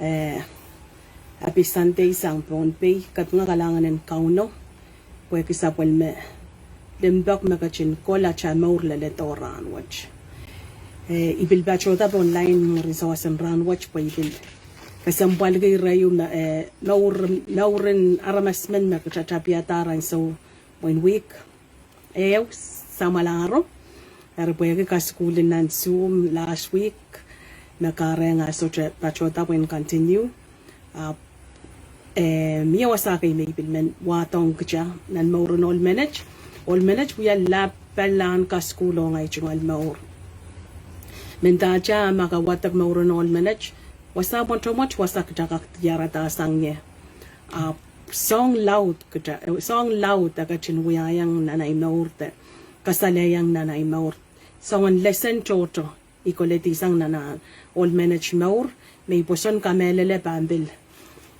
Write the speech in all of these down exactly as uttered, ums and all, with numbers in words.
Eh, happy Sunday sang Pohnpei, kapinga kalahngan en Kauno, pwehki sapwellime limpoak me ketin kohla atail mour leledo rahnwet. Eh, I pil patohda pohn lain mwurin sawas en rahnwet pwe I pil kesempwalki ire ieu me, eh, mour, mouren aramas men me kitail tapiada rahn ansou mwein wihk ehu samwalahro. Eri pwehki kasukuhl nan Zoom last week, me kahrehda sohte patohda pwehn continue. Ah, eh, mie wasa kei me I pil men wahdohng kitail nan mouren ohl menet. Ohl menet wia lapalahn kasukuhl ong ahi tungoal mour. Mendahte ma ke wadek mouren ohl menet, wasa mwotomwot wasa kitail kak diarada sang ie. Ah, soang laud kitail, eh, soang laud e ketin wiahiong nan ahi mour de kasalehiong nan ahi mour. Soangen lesen tohto I koledi sang nan ah ohl menet mour, me I pwoson kamehlele pahn pil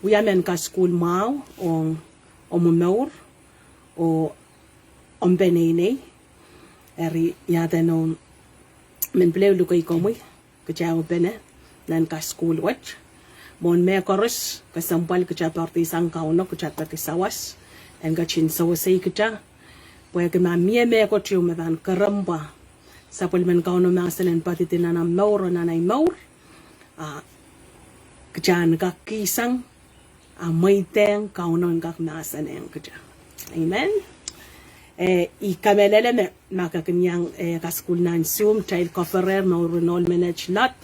wia mehn kasukuhl mwahu ong omw mour oh omw peneinei. Eri ia duwen omw men pil ehu luke komwi, kitail ehupene nan kasukuhl wet. Mwohn mehkoaros, kesempwal kitail poaridi sang Kauno, kitail peki sawas en ketin sewese kitail. Pwehki ma mie mehkot ieu me pahn kerempwa sapwellimen Kauno mahsen en poadidi nan omw mour oh nan ahi mour, ah, kitail en kak kihsang, ah, mweidehng Kauno en kak mahsanihong kitail. Amen. Eh, I kamehlele me ma ke kin iang, eh, kasukuhl nan Zoom, kitail koasoanehr mouren ohl menet Lot.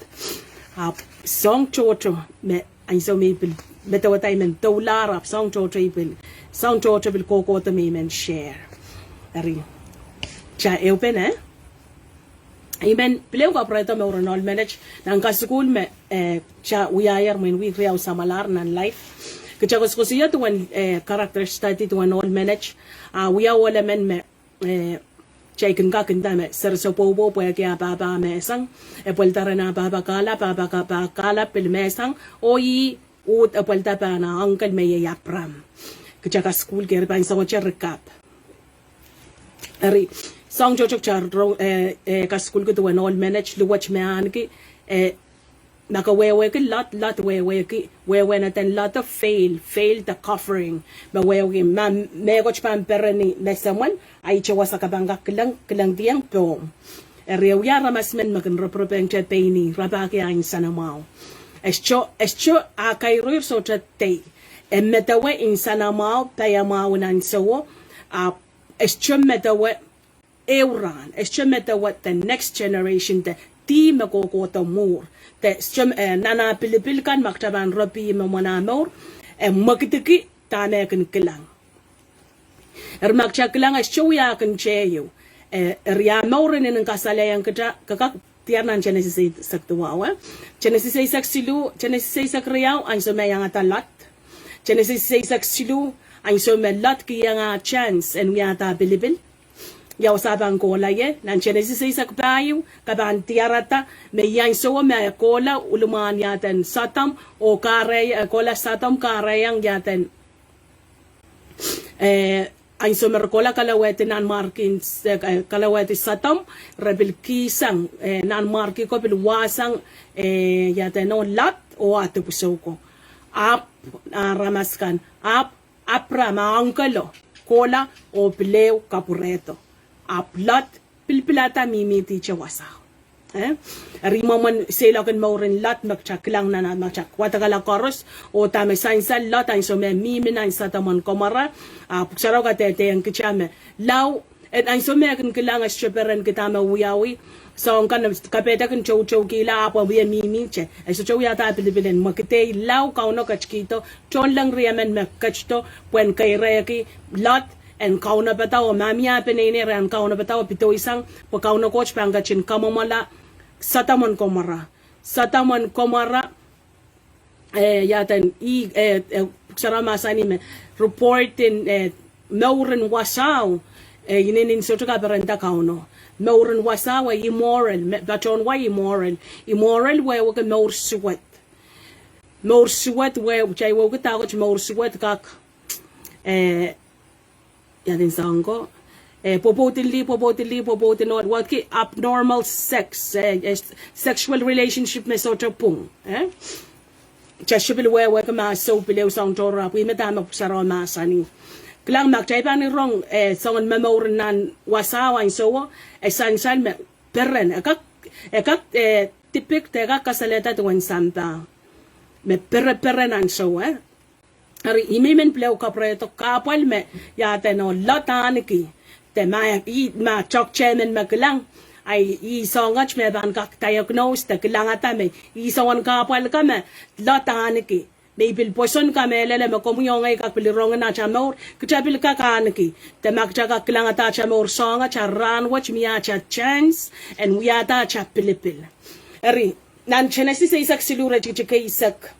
Ahpw soang tohto me ansou me I pil medewehda I men doulahr, ahpw soang tohto I pil, soang tohto pil kohkohdo me I men share. Eri, kitail ehupene. I men pil ehu kapwurehdo mouren ohl menet nan kasukuhl me, eh, kitail wiahier mwein wihk riau samwalahr nan live. Kitail koasokoasoia duwen, eh, character study duwen ohl menet. Ah, wia ohl emen me, eh, kitail kin kak nda me seri sopohpo pwehki ah pahpa mehsang. E pwelda ren ah pahpa kahla, pahpa ka-, pahpa kahla pil mehsang. Oh ih uhd e pwelda pahn ah uncle me iei Abram. Kitail kasukuhlki eri pahn sohte recap. Eri, soang tohto kitail rong, eh, eh, kasukuhlki duwen ohl menet, luwet me ahneki, eh, ma ke wehwehki Lot, Lot wehwehki, wehwehn eden Lot o fail, fail the covering. Me wehwehki, ma mehkot pahn pereni me semwen, ahite wasa ke pahn kak kilang, kilangdiong pohmw. Eri e wia aramas men me kin roporop ong kitail pein ih, rapahki ah nsenamwahu. E sohte, e sohte ah kairuhr sohte dei. E medewe nsenamwahu, paiamwahu nan ansouo, ahpw e sohte medewe ehu rahn, e sohte medewe the next generation, the dih me kohkohdo mwuhr. The sohte, eh, nan ah pilipil kan ma kitail pahn ropih mwomwen ah mour, e mwekidki dahme e kin kilang. Eri ma kitail kilang e sohte wia kin teieu. Eh, eri ah mour inenen kasalehiong kitail, ke kak diar nan Genesis eisek duwau, eh. Genesis eisek siluh, Genesis eisek riau, ansou me iangada Lot. Genesis eisek siluh, ansou me Lot kihong ah chance en wiahda pilipil. Ia wasa pahn kohla ie, nan Genesis eisek pahieu, ke pahn diarada, me iei ansouo me kohla, uhlimwahn ia eden Sodom, oh kahre-, eh, kohla Sodom kahrehiong ia eden eh, ansou me re kohla kalowehdi nanmwarki, eh, kalowehdi Sodom, re pil kihsang, eh, nanmwarki ko pil wahsang, eh, ia eden oh Lot, oh ah dipwisou ko. Ahpw, ah, aramas kan, ahpw, Abram, ah uncle o, kohla, oh pil ehu kapwurehdo. Ahpw Lot, pilipilada mihmihdi ihte wasao. Eh? Eri mwomwen seiloak en mouren Lot me kitail kilang nan ah, me kitail wadekala koaros, oh dahme sansal Lot ansou me mihmi nan Sodom and Gomorrah, ah, pwuhk sarawi kadehdehiong kitail me lao, eh, ansou me e kin kilang e sohte perenki dahme wiawi, soahng kan, kapehde kin toutoukihla, ahpw e wie mihmihte. E sohte wiahda pilipil en mwekidei lao Kauno ketikihdo, tohnleng riemen me ketido, pwehn keirehki Lot, en kaunopada oh ma mie ah peneinei re en kaunopada oh pedoisang, pwe Kauno Koht pahn ketin kamwomwala Sodom and Gomorrah. Sodom and Gomorrah, eh, ia eden ih, eh, eh, pwuhk sarawi mahsanih me, report en, eh, mouren wasao, eh, inenen sohte kaperenda Kauno. Mouren wasao, eh, immoral, me, patohwan immoral. Immoral wehwehki mour suwed. Mour suwed weh, kitail wehwehki dahkot mour suwed kak, eh, ia eden soang ko, eh, pwopwoudin lih, pwopwoudin lih, pwopwoudin ohl, wehwehki abnormal sex, eh, eh, sexual relationship me sohte pwung, eh? Kitail sohte pil wehwehki ma sohte pil ehu soang tohrohr, ahpw ih me dahme Pwuhk Sarawi mahsanih. Kilang ma kitail pahn rong, eh, soangen momour nan wasao ansouo, e sansal me peren, e kak, e kak, eh, depict, e kak kasalehda duwen sampah. Me pereperen ansouo, eh. Eri ih me I men pil ehu kapwurehdo kahpwal me ia dene Lot ahneki. De ma, ih ma tohto men me kilang. Ahi, ih soanget me pahn kak diagnose de kilangada me ih soangen kahpwal ka me Lot ahneki. Me I pil pwoson kamehlele me komwi oh ngehi kak pil rong nan atail mour, kitail pil kak ahneki. De ma kitail kak kilangada atail mour soanget, a rahnwet mie atail chance en wiahda atail pilipil. Eri, nan Genesis eisek siluh iretikitik eisek.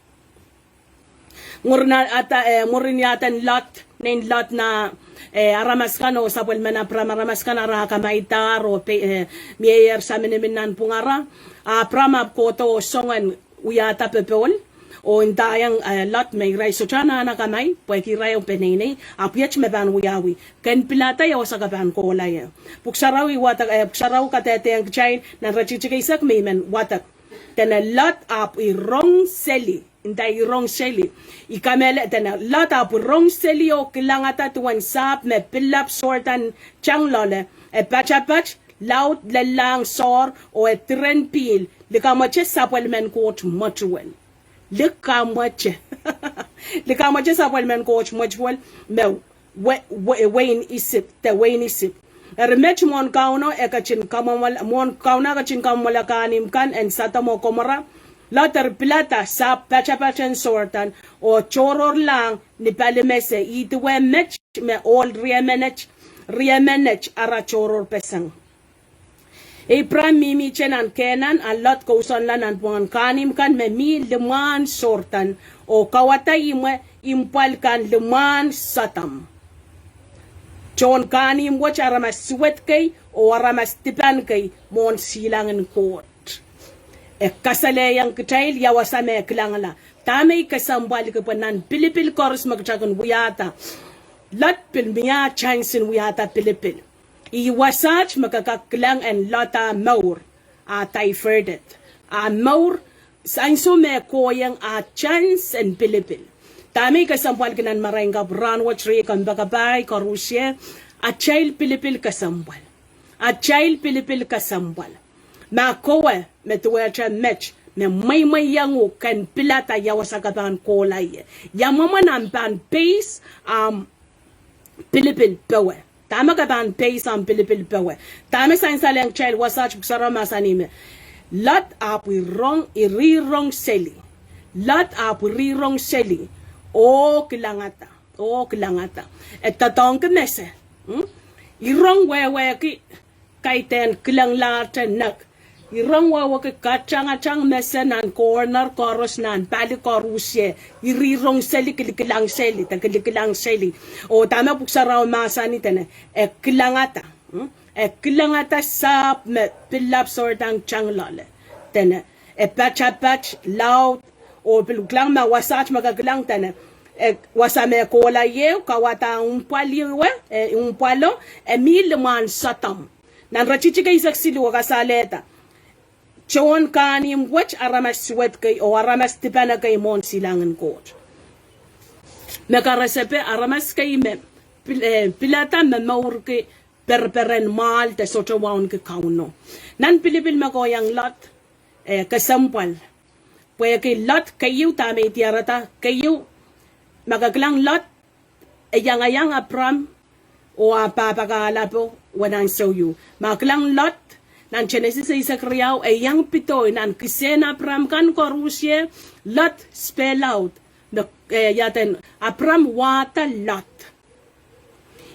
Mwurin a-, ada, eh, mwurin ia dene Lot, nein Lot nah, eh, aramas kan oh sapwellimen Apram aramas kan ara akamaidahr oh pe-, eh, mieier saminimin nan pwungara. Apram ahpw kohdo oh song en wiahda popohl, oh ndaiong, eh, Lot me irail sohte anahne akamai, pwehki irail oh peneinei, ahpw iet me pahn wiawi. Ken pilada ia wasa ke pahn kohla ie. Pwuhk Sarawi wadek, eh, Pwuhk Sarawi kadehdehng kitail, nan iretikitik eisek me I men wadek. Dene Lot ahpw irong seli. Nda irong seli. I kamehlele dene Lot ahpw irong seli oh kilangada duwen sahpw me pilap Sordan tang loale, e patapat, laud, lellahng soahr, oh e diren pihl, likamwete sapwellimen Koht mwetuwel. Likamwete. Likamwete sapwellimen Koht mwetuwel, me we-, we-, wehin Isip, de wehin Isip. Eri met mwohn Kauno e ketin kamwomwala, mwohn Kauno e ketin kamwomwala kahnimw kan en Sodom oh Komora, Lot eri pilada sahpw patapat en Sordan, oh tohrohrlahng ni pali mese, ih duwe met me ohl riemenet, riemenet ara tohrohrpeseng. Apram mihmihte nan Kenan, a Lot kousoanla nanpwungen kahnimw kan me mi limwahn Sordan, oh kauwada imwe impwal kan limwahn Sodom. Tohn kahnimw wet aramas suwed kei, oh aramas dipan kei, mwohn silangin Koht. E kasalehiong kitail ia wasa me kilangala. Dahme I kesempwalki pwe nan pilipil koaros me kitail kin wiahda. Lot pil mie chance en wiahda pilipil. Ih wasaht me ke kak kilang en Lot ah mour, ah diverted. Ah mour, ansou me kohieng ah chance en pilipil. Dahme I kesempwalki nan marain kapw rahnwet, riei kompoakepahi koarusie, atail pilipil kesempwal. Atail pilipil kesempwal. Ma kowe, me duwehte met, me mweimweiong uhk ken pilada ia wasa ke pahn kohla ie. Ia mwomwen ahmw pahn peis ahmw pilipil powe. Dahme ke pahn peis ahmw pilipil powe. Dahme sansal ong kitail wasaht Pwuhk Sarawi mahsanih me. Lot ahpw irong, iri rong seli. Lot ahpw iri rong seli. Oh kilangada. Oh kilangada. E doadoahngki mese. Hmm? Irong wehwehki kaidehn kilanglahrte nek. Irong wehwehki katangatang mese nan corner koaros nan pali koarusie. Iri rong seli, kilikilang seli, de kilikilang seli. Oh dahme Pwuhk Sarawi mahsanih dene, e kilangada. Hmm? E kilangada sahpw me pilap Sordan tang loale. Dene, e patapat, laud, oh pil kilang ma wasaht me ke kilang dene, e wasa me kohla ie, kauwada impwal ie, e impwalo, e mi limwahn Sodom. Nan iretikitik eisek siluh e kasalehda. Tohn kahnimw wet aramas suwed kei, oh aramas dipan kei mwohn silangin Koht. Me karesepe aramas kei me, pil-, eh, pilada me mourki pereperen mwahl de sohte wauneki Kauno. Nan pilipil me kohieng Lot, eh, kesempwal. Pwehki Lot keieu dahme I diarada, keieu, ma ke kilang Lot, e iangaiang Apram, oh ah pahpa kahlapo, wen ansou ieu. Ma kilang Lot, nan Genesis eisek riau, e iang pidoi nan kisehn Apram kan koarusie, Lot spell out, me, eh, ia dene, Apram wahda Lot.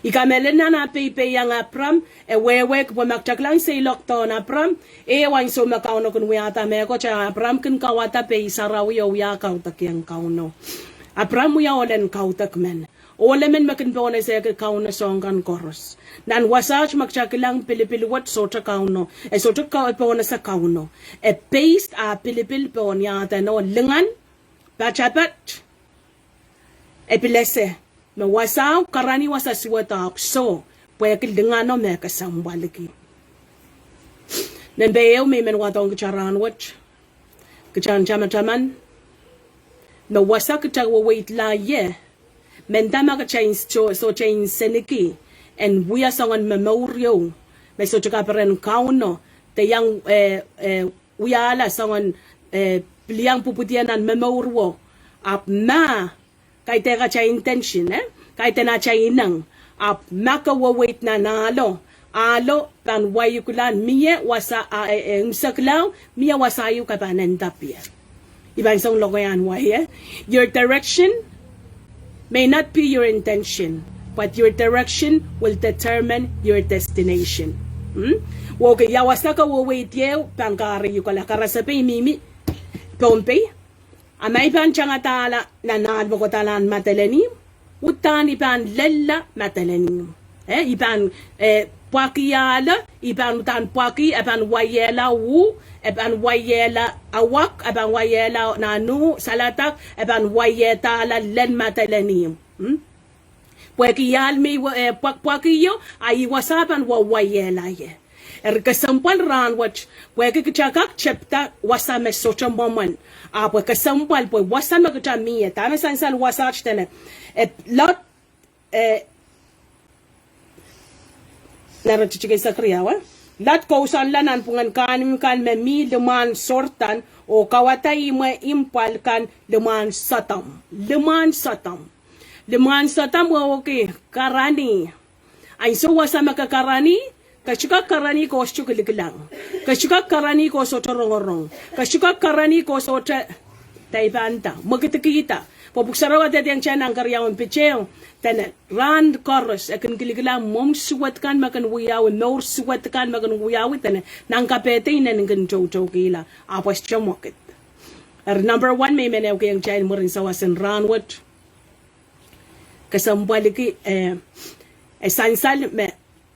I kamehlele nan ah peipeiong Apram, e wehwehki pwe ma kitail kilang seiloak dohn Apram, e ansou me Kauno kin wiahda mehkot, Apram kin kauwada pei sarawi oh wia kaudokiong Kauno. Apram wia ohlen kaudok men. Ohl emen me kin pohnese ki Kauno soahng kan koaros. Nan wasaht me kitail kilang pilipil wet sohte Kauno. E sohte ka-, pohnese Kauno. E based ah pilipil pohn ia dene lingan, patapat, e pil ese. Me wasao, karanih wasa suwed ahpw soh, pwehki lingano me kesempwalki. Nen pwe ehu me I men wadohng kitail rahnwet. Kitail en tamataman. me wasa kitail weweidla ie, mendahte ma kitail sohte inseniki en wia soangen momour ieu me sohte kaperen Kauno, de iang, eh, eh, wiahla soangen, eh, pil iang pwupwudi nan momour wet, ahpw ma kaidehn atail intention, eh? Kaidehn atail ineng, ahpw ma ke weweid nan ahlo, ahlo pahn wai uhk lel mie wasa, a, e, e, imwisekla, mie wasa ieu ke pahn end up ie. I pahn song lokaiahn wai, eh? Your direction may not be your intention, but your direction will determine your destination. Hmm? Wehwehki ia wasa ke weweid ie pahn kahrehiukala. Karasepe, I mihmi Pohnpei. A ma I pahn tangatala nan ahl me kohdahlahn Madolenihmw, uhdahn I pahn lella Madolenihmw. Eh, I pahn, eh, pwakihla, I pahn uhdahn pwaki, e pahn waiehla uh, e pahn waiehla awak, e pahn waiehla nahnu, saladak, e pahn waiehdahla lel Madolenihmw. Hmm? Pwehki ahl me, eh, pwak, pwakihla, a ih wasa pahn wawaiehla ie. Eri kesempwal rahnwet, pwehki kitail kak tepda wasa me sohte mwomwen. Ahpw kesempwal pwe wasa me kitail mie, dahme sansal wasaht dene. E Lot, eh, nara titikei Sakaria, eh? Lot kousoanla nanpwungen kahnimw kan me mi limwahn Sordan, oh kauwada imwe impwal kan limwahn Sodom. Limwahn Sodom. Limwahn Sodom wehwehki karani. Ansou wasa me ke karani, ke sohte kak karani ke sohte kilikilang. Ke sohte kak karani ke sohte rongorong. Ke sohte kak karani ke sohte, daipan da, mwekidkihda. Pwe Pwuhk Sarawi dehdehiong kitail nan keriaun Piteo, dene rahn koaros e kin kilikilang mwomw suwed kan me kin wiawi, mour suwed kan me kin wiawi, dene nan kapehde I men kin toutoukihla, ahpw e sohte mwekid. Eri number one me I men ehukihong kitail mwurin sawas en rahnwet. Kesempwaliki, eh, e sansal me,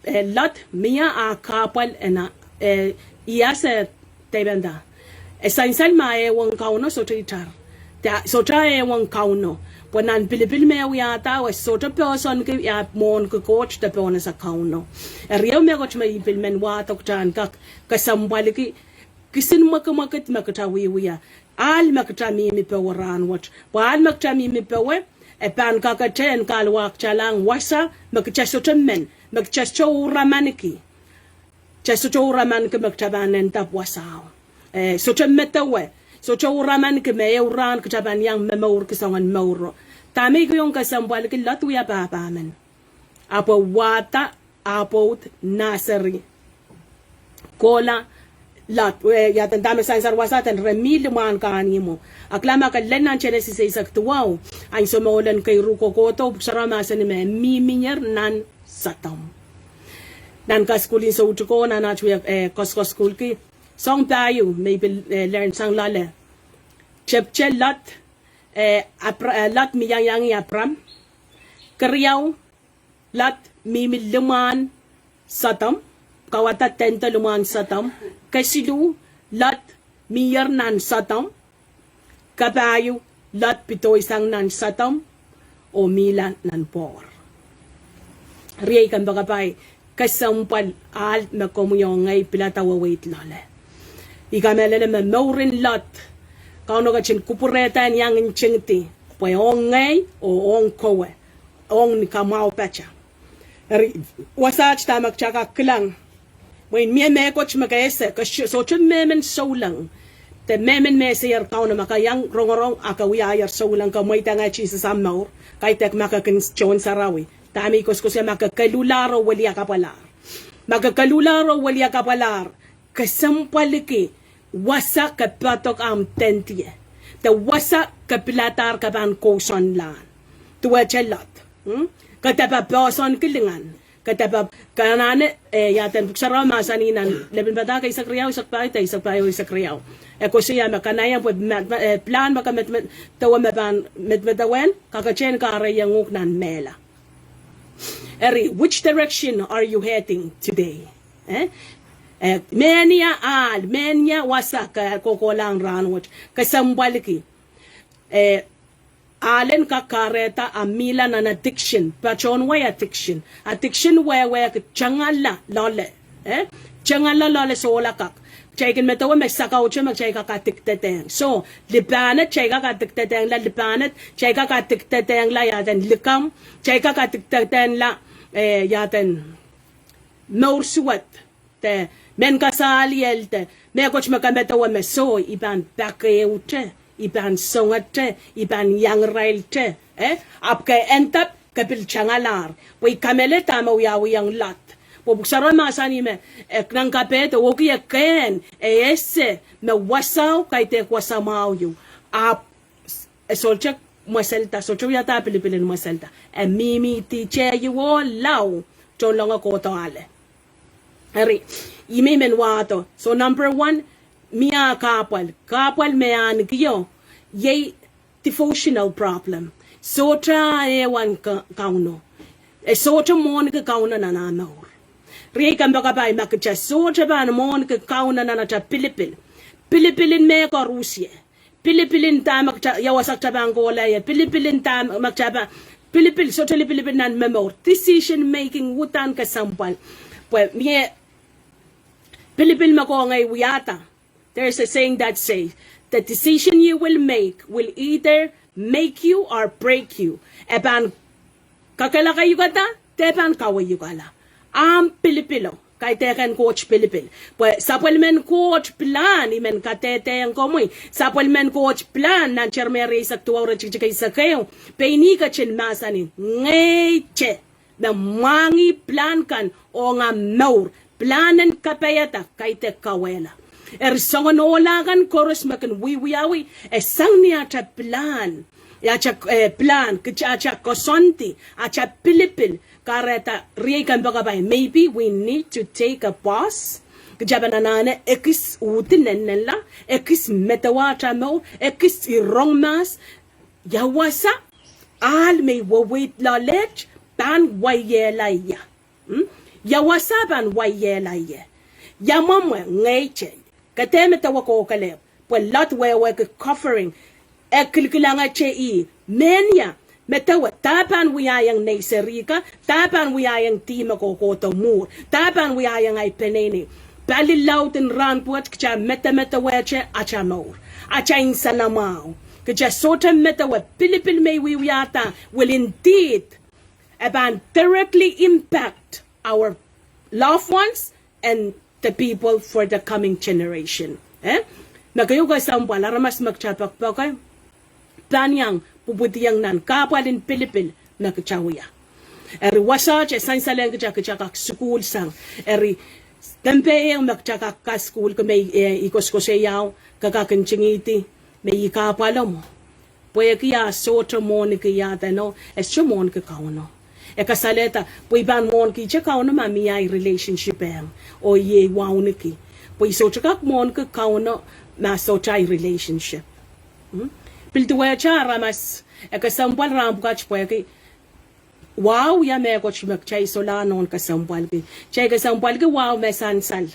eh, Lot mie ah kahpwal ena, eh, I ase, daipan da. E sansal me e wong Kauno sohte itar. Da, sohte e wong Kauno. Pwe nan pilipil me e wiahda, e sohte poahsoanki ia mwohn Koht de pohnese Kauno. Eri ehu mehkot me I pil men wahdo kitail en kak kesempwaliki kisin mwekimwekid me kitail wiewia. Ahl me kitail mihmi powe rahnwet. Pwe ahl me kitail mihmi powe, e pahn kakete en kahluwa kitail en wasa me kitail sohte men, me kitail sohte uramaniki. Kitail sohte uramaniki me kitail pahn end up wasao. Eh, sohte medewe, sohte uramaniki me ehu rahn kitail pahn iang momourki soangen mouro. Dahme I kihong kesempwaliki Lot wia pahpa men. Ahpw e wahda, ahpw e uhd naseri. Kohla Lot, eh, ia dahme sansal wasa dene re mi limwahn kahnimwo. A kilang ma ke lel nan Senesis eisek duwau, ansou me ohlen keiru kohkohdo, Pwuhk Sarawi mahsanih me mihmier nan Sodom. Nan kasukuhl en soutik o, nan aht wia, eh, koaskoaskoahl ki, soang pahieu me I pil, eh, learn sang loale. Tepte Lot, eh, Abra-, eh, Lot mi iangiangih Abram. Keriau, Lot mihmi limwahn Sodom, kauwada dende limwahn Sodom. Kesiluh, Lot mier nan Sodom. Kapahieu, Lot pedoisang nan Sodom oh mihla nan pwoahr. Riei kompoakepahi, kesempwal ahl me komwi oh ngehi pilada weweid loale. I kamehlele me mouren Lot, Kauno ketin kupwurehda en iang ntingdi, pwe ong ngehi oh ong kowe, ong ni kamwahu pata. Eri, wasaht dahme kitail kak kilang. Mwein mie mehkot me ke ese, ke sohte mehmen souleng. De mehmen me eseier Kauno ma ke iang rongorong a ke wiahier souleng, ke mweidehng Sises ahmw mour, kaidehk ma ke kin tohn sarawi. Dahme I koasoakoasoia, ma ke keluhlahr oh weliakapwalahr. Ma ke keluhlahr oh weliakapwalahr, kesempwaliki wasa ke poadok ahmw tendie. De wasa ke piladahr ke pahn kousoanlahn. Duwehte Lot. Hmm? Ke depe poahsoanki lingan. Ke depe, ke anahne, eh, ia dene Pwuhk Sarawi mahsanih nan Lepin Padahk eisek riau, eisek pahieu, eisek pahieu, eisek riau. E koasoia me ke anahne pwe, eh, pilahn me ke medemedewe, medemedewe, kakete en kahrehiong uhk nan mehla. Eri, which direction are you heading today? Eh? Eh, mehnia ahl, mehnia wasa ke kohkohlahng rahnwet, kesempwaliki. Eh, ahlen kak kahrehda a mihla nan addiction, patohwan wai addiction. Addiction wehwehki tengala loale. Eh? Tengala loale sohla kak. Kitail kin medewe me sakaute me kitail kak dikdedehng. So, lipahned, kitail kak dikdedehngla lipahned, kitail kak dikdedehngla iaden likamw, kitail kak dikdedehngla, eh, iaden mour suwed, de mehn kasaliel de, mehkot me ke medewe me soh, I pahn pakeute, I pahn songete, I pahn iang irailte, eh? Ahpw ke end up ke pil tangalahr. Pwe I kamehlele dahme wiawiong Lot. Pwe Pwuhk Sarawi mahsanih me, eh, nan kapehdo, oh kie kehn, e ese me wasao kaidehk wasa mwahu ieu. Ahpw e sohte mweselda, sohte wiahda pilipil en mweselda. E mihmihdi te ieu oh lao, tohnlengo kohdo ale. Eri, ih me I men wahdo. So number one, mie kahpwal. Kahpwal me ahnekio, iei devotional problem. Sohte ehu ahn Ka-, Kauno. E sohte mwohnki Kauno nan ah mour. Riei kompoakepahi, ma kitail sohte pahn mwohnki Kauno nan atail pilipil. Pilipil en mehkoaros ie. Pilipil en dahme kitail, ia wasa kitail pahn kohla ie. Pilipil en dahme kitail pahn, pilipil, sohte lipilipil nan momour. Decision making, uhdahn kesempwal. Pwe mie pilipil me ke ngehi wiahda. There's a saying that says, the decision you will make will either make you or break you. E pahn kakehlakaiukada, de pahn kaweiukala. Ahmw pilipilo, kaidehk en Koht pilipil. Pwe sapwellimen Koht pilahn, I men kadehdehiong komwi. Sapwellimen Koht pilahn nan Seremaia rieisek duwau iretikitik eisek ehu. Pein ih ketin mahsanih, ngehi te me mwahngih pilahn kan ong ah mour, pilahn en kapaiada, kaidehk kauwehla. Eri soangen ohla kan koaros me kin wiewiawi, e sang ni atail pilahn, atail, eh, pilahn, kitail atail koasoandi, atail pilipil, kahrehda riei kompoakepahi, maybe we need to take a pause. Kitail pahn anahne ekis uhdi nennenla, ekis medewe atail mour, ekis irong mahs, ia wasa ahl me I weweid loalehte pahn waiehla ie. Hmm? Ia wasa pahn waiehla ie. Ia mwomwe ngehi te. Ke dehr medewe kohkohlahte. Pwe Lot wehwehki covering. E kilkilangete ih. Mehnia, medewe, dahme pahn wiahiong nei serihka, dahme pahn wiahiong dihme kohkohdo mwuhr, dahme pahn wiahiong ahi peneinei. Pali laud en rahn pwukat kitail medemedewehte atail mour, atail nsenamwahu. Kitail sohte medewe pilipil me I wiewiahda will indeed, e pahn directly impact our loved ones and the people for the coming generation. Eh? Me keieu kesempwal, aramas me kitail poakepoake, pahn iang pwupwidiong nan kahpwal en pilipil me kitail wia. Eri wasaht e sansalehng kitail, kitail kak sukuhl sang. Eri kempe ehu me kitail kak kasukuhl, ke me, eh, I koasokoasoiahu, ke kak ntingihdi me I kahpwalo mwo. Pwehki ah sohte mwohnki iaduwen o, e sohte mwohnki Kauno. E kasalehda, pwe I pahn mwohnkihte Kauno ma mie ahi relationship ong, oh iei wauneki. Pwe I sohte kak mwohnki Kauno ma sohte ahi relationship. Hmm? Pil duwehte aramas, e kesempwal rahn pwukat pwehki wahu ia mehkot me kitail solahr nohn kesempwalki. Kitail kesempwalki wahu me sansal.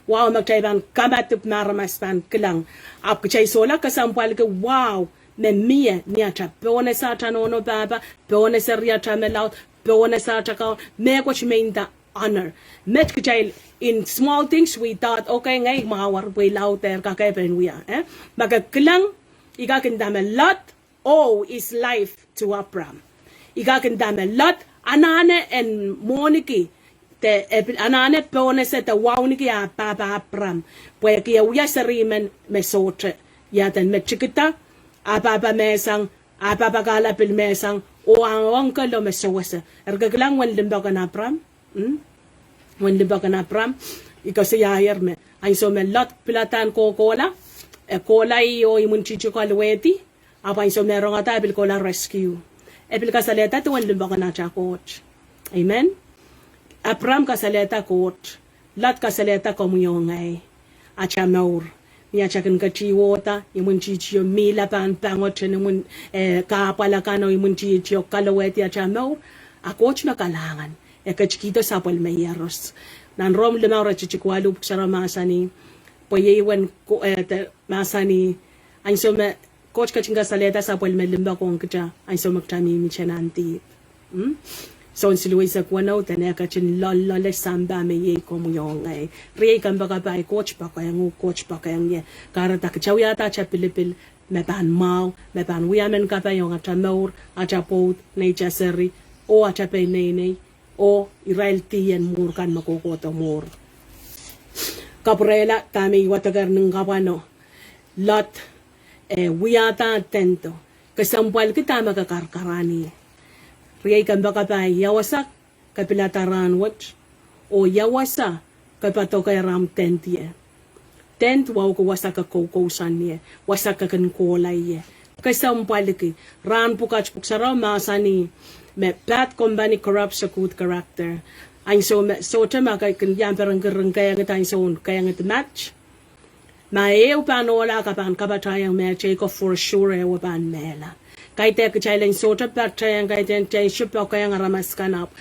Wahu me kitail pahn kamadipw me aramas pahn kilang. Ahpw kitail solahr kesempwalki wahu me mie, ni atail pohnese atail nohno pahpa, pohnese riatail me laud, pohnese atail kaun, mehkot me inda honor. Met kitail in small things we thought, okay, ngehi mwahu wet pwe I laudehr, kakehr pahn wia, eh? Ma ke kilang, I kak nda me Lot owe his life to Abram. I kak nda me Lot anahne en mwohniki, de e pil anahne pohnese de wauneki ah pahpa Abram. Pwehki e wia seri men me sohte, iaduwen me tikida, ah pahpa mehsang, ah pahpa kahla pil mehsang, oh ah ong kelo me sewese. Eri ke kilang uwen limpoak en Abram? Hmm? Uwen limpoak en Abram, I koasoiahier me ansou me Lot pilada en kohkohla, e kohla ih oh imwintihtio kalowehdi, ahpw ansou me rongada e pil kohla rescue. E pil kasalehda duwen limpoak en atail Koht. Amen. Abram kasalehda Koht. Lot kasalehda komwi oh ngehi. Atail mour. Ni atail kin ketihwohda, imwintihtio mihla pahn pangete, ni imwin, eh, kahpwal akan oh imwintihtio kalowehdi atail mour, a Koht me kalahngan. E ketikihdo sapwellime ieros. Nan Rom limau iretikitik waluh, Pwuhk Sarawi mahsanih, pwe iei uwen ko-, eh, de, mahsanih, ansou me Koht ketin kasalehda sapwellime limpoak ong kitail, ansou me kitail mihmihte nan dihp. Hmm? Sohn siluh eisek weneu, dene e ketin loalloale sampah me iei komwi oh ngehi. Riei kompoakepahi, Koht poakohng uhk, Koht poakohng ie. Kahrehda kitail wiahda atail pilipil me pahn mwahu, me pahn wia mehn kapai ong atail mour, atail pwoud, neitail seri, oh atail peneinei, oh irail dih en mwuhr kan me kohkohdo mwuhr. Kapwurehla dahme I wadekehr ni kapwano. Lot, eh, wiahda tendo. Kesempwalki dahme ke karakarahn ie. Riei kompoakepahi, ia wasa ke pilada rahnwet, oh ia wasa ke poadokehr ahmw tent ie. Tent wahu ke wasa ke koukousoan ie, wasa ke kin kohla ie. Kesempwalki, rahn pwukat Pwuhk Sarawi mahsanih me bad company corrupts a good character. Ansou me sohte ma ke kin iang perenki ringkehngid ansoun kehngid mat. Ma ehu pahn ohla, ke pahn kapatahieng mehteikan, for sure ehu pahn mehla. Kaidehn kitail en sohte patehng, kaidehn kitail en sohte poakohng aramas kan ahpw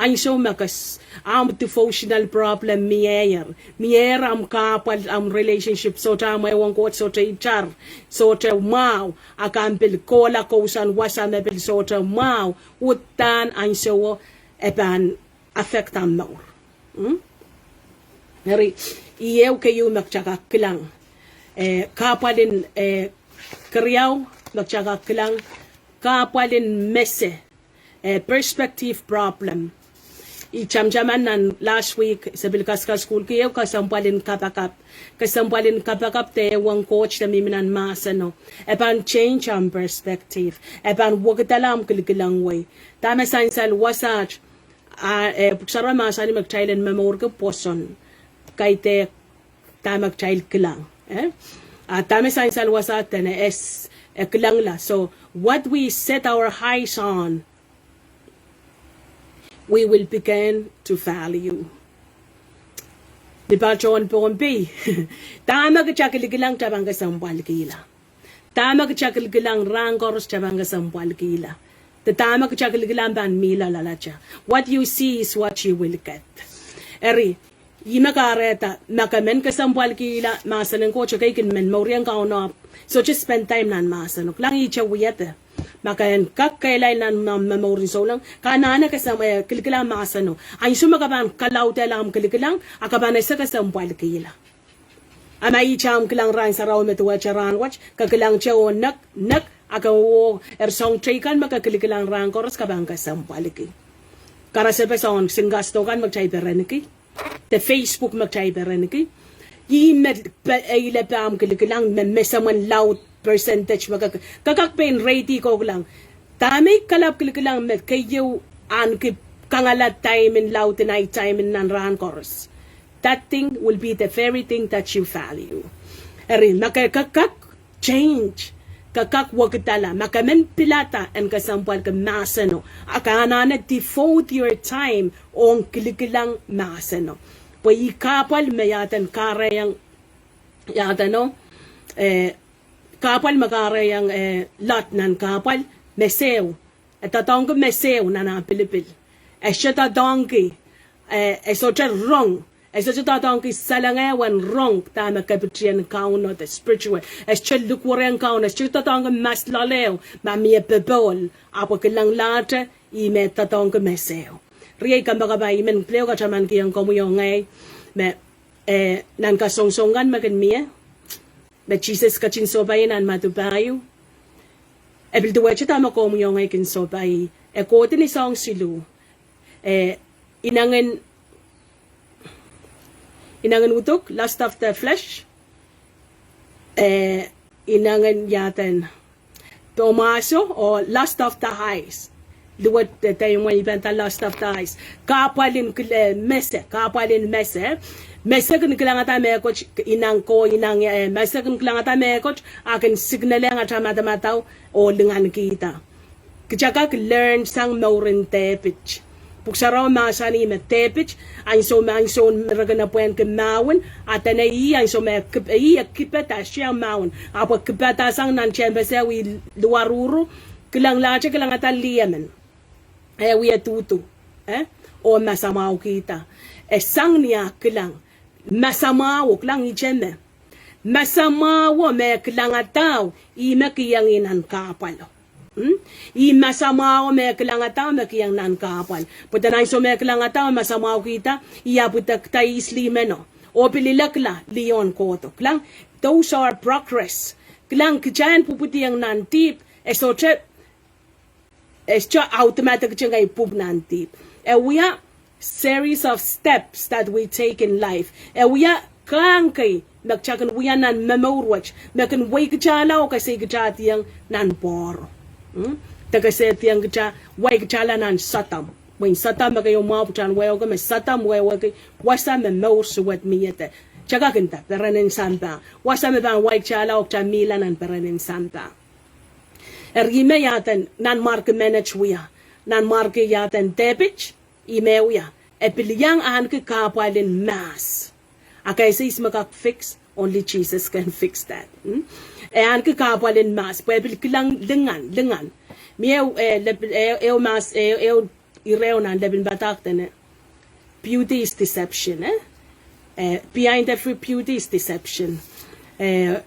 ansou me ke s-, ahmw devotional problem mieier, mieier ahmw kahpwal, ahmw relationship, sohte ahmw ehuong Koht, sohte itar, sohte mwahu, a ke pil kohla kousoan wasa me pil sohte mwahu, uhdahn ansouo e pahn affect ahmw mour. Mm? Eri, ieu keieu me kitail kak kilang. Eh, kahpwal en, eh, keriau me kitail kak kilang, kahpwal en mese, eh, perspective problem. I tamataman nan last week, se pil kaskasukuhlki ehu kesempwal en kapakap. Kesempwal en kapakap de ehuong Koht de mihmi nan mahseno. E pahn change ahmw perspective. E pahn wekidala ahmw kilikilang wei. Dahme sansal wasaht, a, eh, Pwuhk Sarawi mahsanih me kitail en momourki pwoson. Kaidehn dahme kitail kilang, eh? A dahme sansal wasaht dene e s-, e kilangla. So, what we set our eyes on, we will begin to value. Ni patohwan Pohnpei, dahme kitail kilikilang kitail pahn kesempwalkihla. Dahme kitail kilikilang rahn koaros kitail pahn kesempwalkihla. De dahme kitail kilikilang pahn mih loalatail. What you see is what you will get. Eri, ihme kahrehda, ma ke men kesempwalkihla mahsen en Koht, ke kin men mour ong Kauno, sohte spend time nan mahseno. Kilang ihte wiepe. Ma ke en kak kehlail nan, nan mour en souleng, ke anahne kesem-, eh, kilikilang mahseno. Ansou me ke pahn kalaudehla ahmw kilikilang, a ke pahn ese kesempwalkihla. A ma ihte ahmw kilang rahn sarawi me duwehte rahnwet, ke kilangte oh nek, nek, a ke oh eri soahng teikan me ke kilikilang rahn koaros ke pahn kesempwalki. Karasepe soahng sinkasdo kan me kitail perenki, de Facebook me kitail perenki. Ihme pe-, e ile pahn kilikilang me, me mesemen laud percentage me ke, ke kak pein reidi ko kilang. Dahme I kalap kilikilang me keieu ahneki kangala time en laud en ahi time en nan rahn koaros. That thing will be the very thing that you value. Eri, ma ke, ke kak change, ke kak wekidala, ma ke men pilada en kesempwalki mahseno, a ke anahne devote your time ong kilikilang mahseno. Pwe ih kahpwal me iaden kahrehiong, iaden o, eh, kahpwal me kahrehiong, eh, Lot nan kahpwal, meseu. E doadoahngki meseu nan ah pilipil. E sohte doadoahngki, eh, e sohte rong. E sohte doadoahngki salengeu en rong dahme kepitien Kauno de spiritual. E sohte likwerehng Kauno, e sohte doadoahngki mas loaleo, ma mie popohl, ahpw kilanglahte, ihme doadoahngki meseu. Riei kompoakepahi, I men pil ehu katamankihong komwi oh ngehi, me, eh, nan kasongosong kan me kin mie, me Sises ketin sohpai nan Madiu pahieu. E pil duwehte dahme komwi oh ngehi kin sohpai. E kohdi ni soahng siluh. Eh, inengen, inengen uduk, lust of the flesh. Eh, inengen iaden, pohmwaso, oh lust of the eyes. Duwehte, eh, imwen I pahn nda lust of the eyes. Kahpwal en kil-, eh, mese, kahpwal en mese. Mese kin kilangada mehkot, ineng ko, ineng, eh, mese kin kilangada mehkot, a kin signalehng atail madamadau, oh lingankihda. Kitail kak learn sang mour en Depit. Pwuhk Sarawi mahsanih me Depit, ansou me, ansoun me re kin apwungki mahwen, a dene ih ansou me kip-, ih e kipeda, sohte mahwen, ahpw e kipada sang nan tehnpas, e wie luwaruru, kilanglahte kilangada lih emen. E wie duhdu, eh? Oh masamwahukihda. E sang ni ah kilang. Masamwahu, kilang ihte me. Masamwahu me kilangadao, ihme kihong ih nan kahpwalo. Hmm? Ih masamwahu me kilangada me kihong nan kahpwal. Pwe dene ansou me kilangada masamwahu kihda, ih ahpw idek da ihs lih meno. Oh pil ilekla lih en kohdo. Kilang, those are progress. Kilang, kitail en pwupwidiong nan dihp, e sohte, e sohte automatic kitail en pwupw nan dihp. E wia series of steps that we take in life. E wia kahng kei me kitail kin wia nan momour wet, me kin wei kitail oh kesehkitaildiong nan pwoaro. Hmm? De kesehdiong kitail, wei kitail nan Sodom. Mwein Sodom me keieu mwahu pwutan wehwehki me Sodom wehwehki wasa me mour suwed miede. Kitail kak inda perenen sampah. Wasa me pahn wei kitail oh kitail mihla nan perenen sampah. Eri ih me iaden, nanmwarki menet wia. Nanmwarki iaden dehpit, ih me wia. E pil iang ahneki kahpwal en mahs. A ke sehse me kak fix, only Jesus can fix that. Hmm? E ahneki kahpwal en mahs, pwe e pil kilang lingan, lingan. Mie, eh, lep-, eh, ehu mahs, eh, ehu ire nan lepin padahk dene, beauty is deception, eh? Eh, behind every beauty is deception. Eh,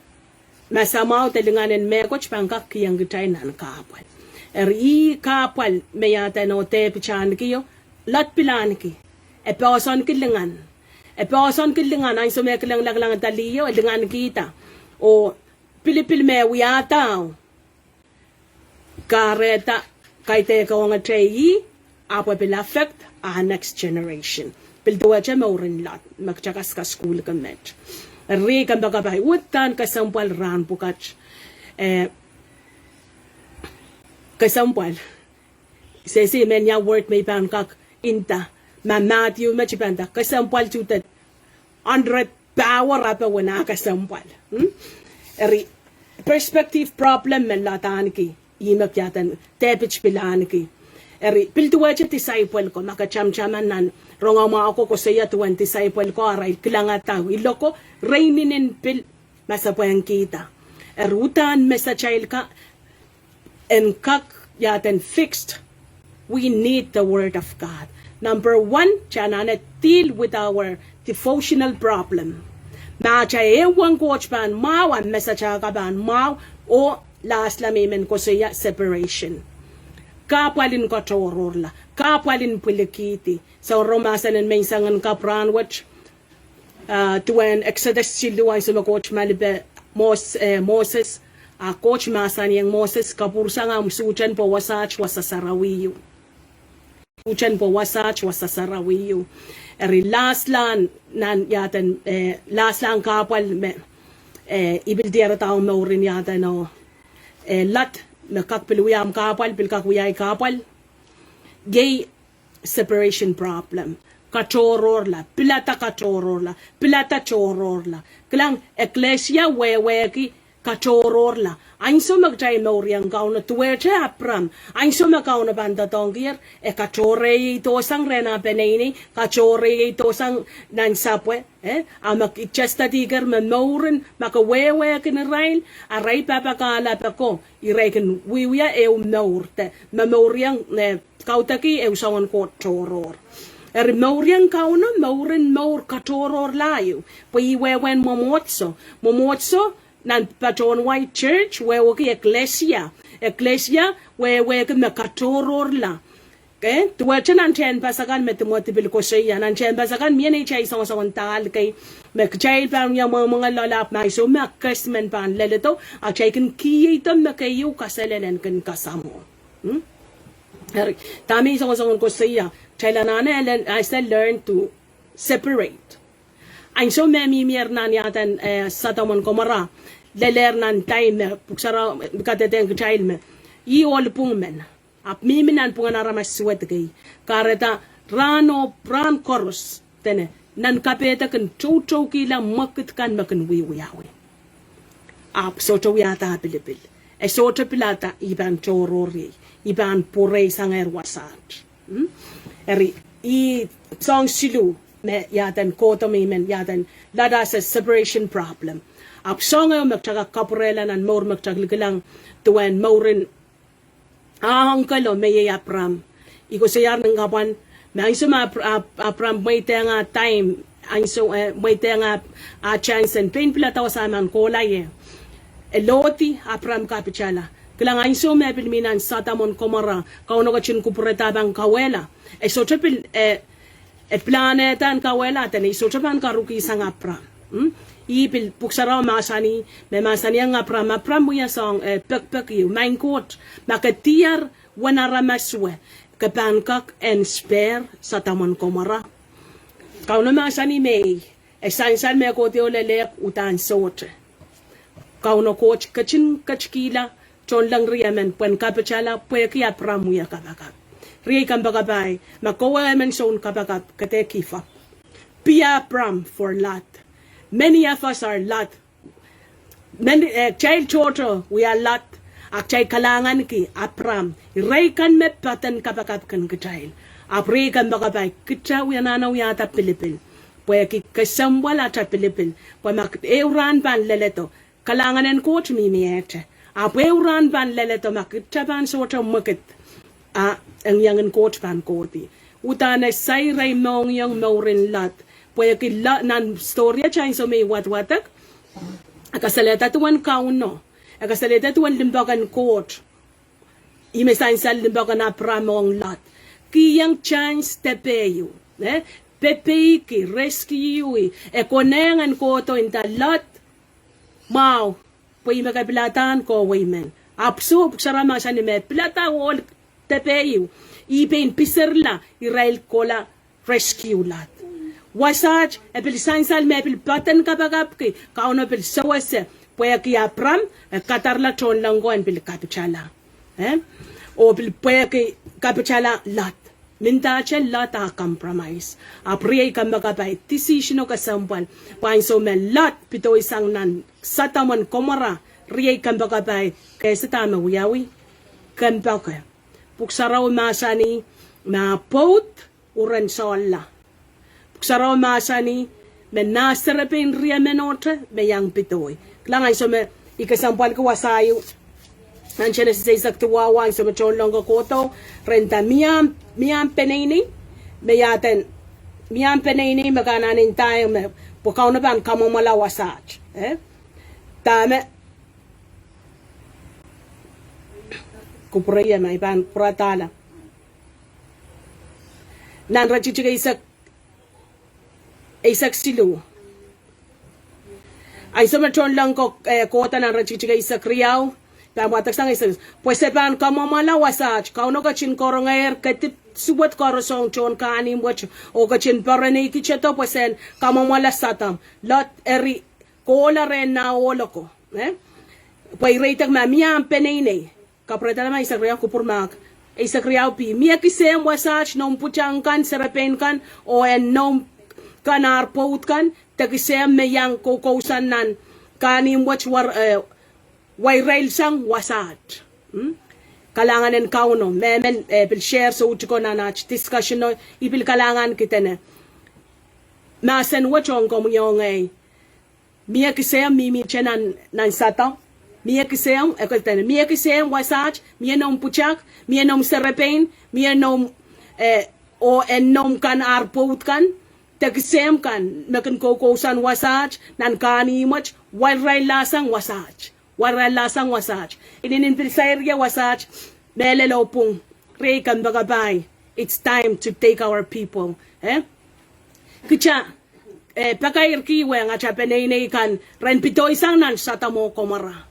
masamwahu de lingan en mehkot pahn kak kihong kitail nan kahpwal. Eri ih kahpwal me iaden oh dehpit ahnekio, Lot pil ahneki. E poahsoanki lingan. E poahsoanki lingan, ansou me kilang, kilang, kilangada liho, e lingankihda. Oh pilipil me wiahda, kahrehda kaidehk ong atail ih, ahpw e pil affect our next generation. Pil duwehte mouren Lot, me kitail kak kasukuhlki met. Eri kompoakepahi, uhdahn kesempwal rahn pwukat. Eh, kesempwal. Sehse men ia word me I pahn kak inda. Ma Matthew me I pahn inda. Kesempwal tuhded. Hundred power ape wena kesempwal. Hmm? Eri, perspective problem me Lot ahneki, ih me iaden dehpit pil ahneki. Eri, pil duwehte disciple ko, ma ke tamataman nan Rongamwahu ko koasoia duwen disciple ko, arail kilangada, iloko, re inenen pil masepwehkihda. Eri uhdahn me kitail kak en kak iaden fixed. We need the word of God. Number one, kitail anahne deal with our devotional problem. Ma kitail ehuong Koht pahn mwahu, a me kitail kak pahn mwahu, oh lastla me I men koasoia separation. Kahpwal en katohrohrla, kahpwal en pwilikihdi. Soangen mahsen en menseng en kapw rahn wet, ah, duwen Exodus siluh ansou me Koht malipe Mos-, eh, Moses, a Koht mahsanihong Moses, kapwursang ahmw suhten pwe wasaht wasa sarawi ehu. Suhten pwe wasaht wasa sarawi ehu. Eri lastla nan iaden, eh, lastla kahpwal me, eh, I pil diarada ong mouren iaden oh, eh, Lot, me kak pil wia ahmw kahpwal, pil kak wia ei kahpwal. Iei separation problem. Katohrohrla, pilada katohrohrla, pilada tohrohrla. Kilang, eklesia wehwehki katohrohrla. Ansou me kitail mouriong Kauno duwehte Abram. Ansou me Kauno pahn doadoahngkier, e katohrohrla, e dohsang rehn ah peneinei, katohrohrla, e dohsang nan sapwe, eh? A me I testatiker me mouren, ma ke wehwehki irail, a irail pahpa kahlape ko, irail kin wiewia ehu mour de, me mouriong, eh, kaudokki ehu soangen Koht tohrohr. Eri mouriong Kauno, mouren mour katohrohrla ehu. Pwe ih wehwehn mwomwohdiso. Mwomwohdiso, nan patohwan wai church, wehwehki eklesia. Eklesia, wehwehki me katohrohrla. Okay? Duwehte nan tehnpas akan me Timothy pil koasoia. Nan tehnpas akan mie neitail soangosoangen dahl kei. Me kitail pahn wia mwengmwengel loale ahpw ma I soh me kes men pahn leledo. A kitail kin kieido me keieu kaselel en kin kasamwo. Hmm? Eri, dahme I soangosoangen koasoia, kitail anahne elen, I say learn to separate. Ansou me mihmier nan iaden, eh, Sodom and Gomorrah, lelehr nan time me, Pwuhk Sarawi kadehdehng kitail me, ih ohl pwung men. Ahpw mihmi nan pwungen aramas suwed kei. Kahrehda rahn oh, rahn koaros. Dene, nan kapehdek en toutoukihla mwekid kan me kin wiewiawi. Ahpw sohte wiahda pilipil. E sohte pilada I pahn tohrohr ie. I pahn pwurei sangehr wasaht. Hmm? Eri, ih soahng siluh me iaden kohdo me I men iaden, Lot as a separation problem. Ahpw soahng ehu me kitail kak kapwurehla nan mour me kitail kilikilang duwen mouren ah uncle me iei Abram. I koasoiahr nan kapwan, me ansou me Ab-, Ab-, Abram mweidehng ah time, ansou, eh, mweidehng ah, ah chance en pein pilada wasa me pahn kohla ie. E lohdi Abram kapitala. Kilang, ansou me pil mi nan Sodom oh Gomorrah, Kauno ketin kupwurehda pahn kawehla. E sohte pil, eh, e planehda en kawehla, dene I sohte pahn karuhkihsang Abram. Hmm? Ih pil Pwuhk Sarawi mahsanih, me mahsanihong Abram, Abram wia soahng, eh, pekpek ieu, Maing Koht, ma ke diar uwen aramas wet, ke pahn kak en spare Sodom oh Gomorrah? Kauno mahsanih me ih, e sansal me kohdo lelehpw uhdahn sohte. Kauno Koht ketin ketikihla tohnleng riemen pwehn kapitala pwehki Abram wia kapakap. Riei kompoakepahi, ma kowe emen soun kapakap, ke dehr give up. Be Abram for Lot. Many of us are Lot. Many, eh, kitail tohto wia Lot, a kitail kalahnganki Abram. Irail kan me poaden kapakap kin kitail. Ahpw riei kompoakepahi, kitail wia anahne wiahda pilipil. Pwehki kesempwal atail pilipil. Pwe ma ehu rahn pahn leledo, kalahngan en Koht mihmihte. Ahpw ehu rahn pahn leledo ma kitail pahn sohte mwekid, a engieng en Koht pahn kohdi. Uhdahn e sair ei mohngiong mouren Lot. Pwehki Lot, nan story atail ansou me I wadwadek, e kasalehda duwen Kauno. E kasalehda duwen limpoak en Koht. Ih me sansal limpoak en Abram ong Lot. Kihong chance depe ieu. Eh? Pepeiki, rescue, e konehng en kohdo nda Lot, mwahu, pwe ih me ke pilada en kohwei men. Ahpw soh, Pwuhk Sarawi mahsanih me pilada ohl depe ieu, ih pein piserla irail kohla rescue Lot. Wasaht, e pil sansal me pil poaden kapakapki, Kauno pil sewese, pwehki Abram, e kadarala tohnleng ko en pil kapitala. Eh? Oh pil pwehki kapitala Lot. Mendahte Lot a compromise. Ahpw riei kompoakepahi, decision o kesempwal. Pwe ansou me Lot pedoisang nan Sodom oh Gomorrah, riei kompoakepahi, kehse dahme wiawi? Kompoake. Pwuhk Sarawi mahsanih, ma pwoud, uren sohla. Pwuhk Sarawi mahsanih, me nah serepein riemenohte, me iang pedoi. Kilang ansou me I kesempwalki wasa ieu, nan Genesis eisek duwau, ansou me tohnleng ko kohdo, re nda mie ahmw, mie ahmw peneinei, me iaden, mie ahmw peneinei me ke anahne ndaiong me, pwe Kauno pahn kamwomwala wasaht. Eh? Dahme, kupwure ie ma I pahn pwuradahla. Nan iretikitik eisek, eisek siluh. Ansou me tohnleng ko, eh, kohdo nan iretikitik eisek riau, pahn wadek sang eisek, pwe se pahn kamwomwala wasaht, Kauno ketin karongehr kedip suwed koaros ong tohn kahnimw wet, oh ketin poaroneikitedo pwe sen kamwomwala Sodom, Lot eri kohla rehn nah ohl ako. Eh? Pwe ire idek ma mie ahmw peneinei. Kapwurehdala ma eisek riau, kupwur mahk. Eisek riau B. Mie kisehmw wasaht, noumw pwutak kan, serepein kan, oh en noumw kan ar pwoud kan, de kisehmw me iang koukousoan nan kahnimw wet wa, eh, wa irail sang wasaht. Hmm? Kalahngan en Kauno, mehmen, eh, pil share soutiko nan aht discussion o, I pil kalahnganki dene mahsen wet ong komwi oh ngehi. Mie kisehmw mihmihte nan, nan Sodom. Mie kisehmw, e kak dene, mie kisehmw wasaht, mie noumw pwutak, mie noumw serepein, mie noumw, eh, oh en noumw kan ar pwoud kan, de kisehmw kan, me kin koukousoan wasaht, nan kahnimw wet, wa irail lahsang wasaht. Wa irail lahsang wasaht. Inenen pil sair ie wasaht, mehlel oh pwung, riei kompoakepahi, it's time to take our people. Eh? Kitail, eh, pakairki wehn atail peneinei kan, ren pedoisang nan Sodom oh Gomorrah.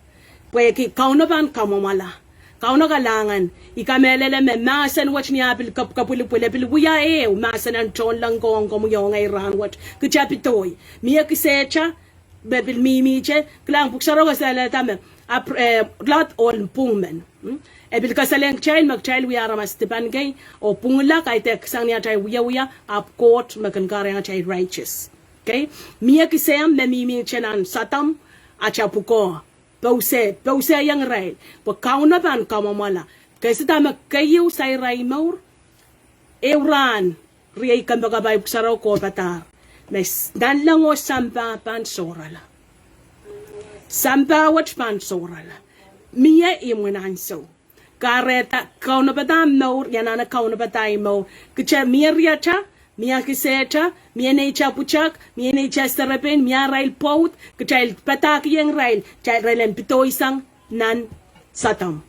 Pwehki Kauno pahn kamwomwala. Kauno kalahngan, I kamehlele me mahsen wet ni ah pil kap, kapwilipwil, e pil wia ehu mahsen en tohnleng ko ong komwi oh ngehi rahn wet. Kitail pedoi. Mie kisehte, me pil mihmihte, kilang Pwuhk Sarawi kasalehda me, Ab-, eh, Lot ohl pwung men. Hmm? E pil kasalehiong kitail me kitail wia aramas dipan kei, oh pwungla kaidehk sang ni atail wiewia, ahpw Koht me kin kahrehiong atail righteous. Okay? Mie kisehmw me mihmihte nan Sodom, atail pwukoa. Pouseh, pousehiong irail. Pwe Kauno pahn kamwomwala. Keieu dahme keieu sair ei mour. Ehu rahn, riei kompoakepahi, Pwuhk Sarawi kohpadahr me s-, nanleng oh sampah pahn sohrala. Sampah wet pahn sohrala. Mie imwin ansou. Kahrehda kaunopada mour, I anahne kaunopada ei mour. Kitail mie riatail, mie kisehtail, mie neitail pwutak, mie neitail serepein, mie arail pwoud, kitail padahkihong irail, kitail irail en pedoisang nan Sodom.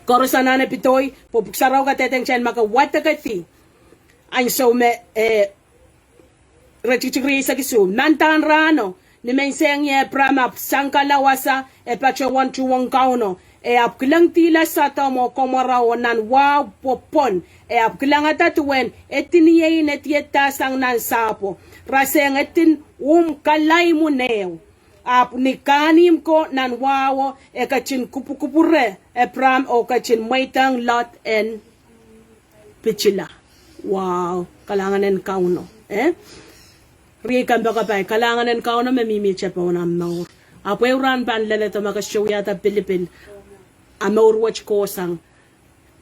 Koaros anahne pidoi, pwe Pwuhk Sarawi kadehdehiong kitail ma ke wadekedi ansou me, eh, iretikitik rieisek isuh. Mandahn rahno, ni menseng ie Apram ahpw sangkala wasa, e patohwan tuhwong Kauno. E ahpw kilangdihla Sodom oh Komora oh nan wahu pwopwon. E ahpw kilangada duwen ediniein ediedasang nan sahpwo. Rasehng edin uhmw kalaimwun ehu. Ahpw ni kahnimw ko nan wahuo, e ketin kupwukupwure Apram oh ketin mweidohng Lot en pitila. Wow, kalahngan en Kauno. Eh? Riei kompoakepahi, kalahngan en Kauno me mihmi tepin omw mour. Ahpw ehu rahn pahn leledo ma ke sohte wiahda pilipil, a mour wet kohsang.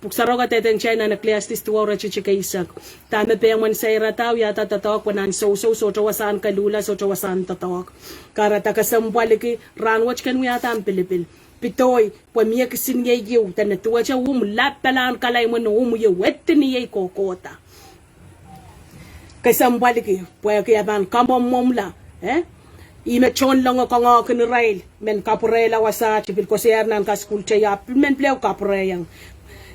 Pwuhk Sarawi kadehdehiong kitail nan Ecclesiastes duwau iretikitik eisek. Dahme pehmwen sairada, wiahda doadoahk, pwe nan sousou sohte wasahn koluhla, sohte wasahn doadoahk. Kahrehda kesempwaliki, rahn wet ken wiahda omw pilipil. Pidoi, pwe mie kisiniei ieu, dene duwehte uhmw lapalahn kalaimwun uhmw ieu, ediniei kohkohda. Kesempwaliki, pwehki e pahn kamwomwomwla, eh? Ihme tohnlengo kangoangen irail, men kapwurehla wasaht, pil koasoiahr nan kasukuhl teio, pil men pil ehu kapwurehiong.